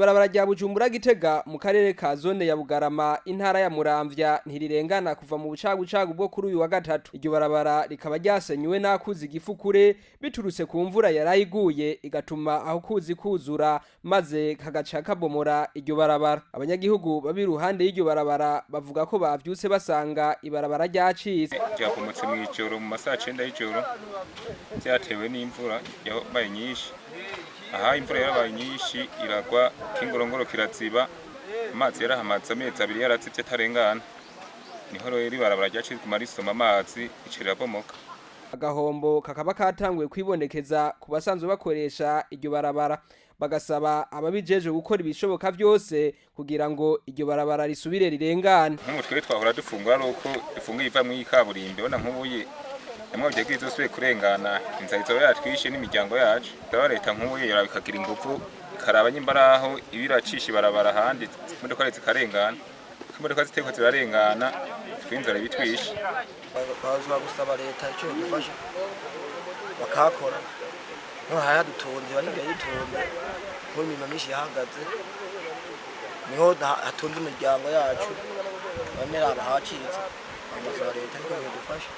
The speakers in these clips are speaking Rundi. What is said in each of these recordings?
Ibarabara rya Bujumbura Gitega mu karere ka zone ya Bugarama, intara ya Muramvya, ntirirengana kuva mu bucagucagu bwo kuri uyu wa gatatu. Iryo barabara rikaba ryasenyuwe n'akuzi Gifukure, biturutse ku mvura yarayiguye igatuma aho kuzi kuzura, maze kagaca kabomora iryo barabara. Abanyagihugu babi iruhande y'iryo barabara bavuga ko bavyutse basanga ibarabara ryacitse. Ryabomotse mw'ijoro mu masaha 9 y'ijoro, byatewe n'imvura yabaye nyinshi. Aha imvura yarabaye nyinshi, iragwa, kingorongoro kiraziba, amazi yarahamaze amezi 2 yarazivye atarengana. Niho rero ibarabara ryacitse, risoma amazi, ica rirabomoka. Agahombo kakaba katanguye kwibonekeza ku basanzwe bakoresha iryo barabara, bagasaba ababijejwe gukora ibishoboka vyose kugira ngo iryo barabara risubire rirengane. Nk'ubu twe twahora dufungura ari uko dufunguye iva mw'ikaburimbi, ubona nk'ubuye namwe byagiye izosubiye kurengana, inzara izoba yatwishe n'imiryango yacu. Ndaba leta nk'ubuye yoraba ikagira inguvu, ikaraba nyimba araho iba iracisha ibarabara ahandi imodoka zikarengana, kuko imodoka ziteko zirarengana tw'inzara ibitwishe. Bazwa gusaba leta icyo yodufasha bakahakora, niho hari hadutunze, bari dutunze nk'ubu imirimo myinshi yahagaze, niho hatunze imiryango yacu. None raba hacitse, bagasaba leta ariko yodufasha.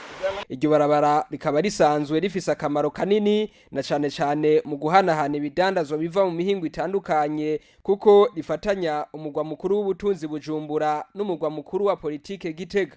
Iryo barabara rikaba risanzwe rifise akamaro kanini, na cane cane mu guhanahana ibidandazwa biva mu mihingo itandukanye, kuko rifatanya umugwa mukuru w'ubutunzi Bujumbura n'umugwa mukuru wa politike Gitega.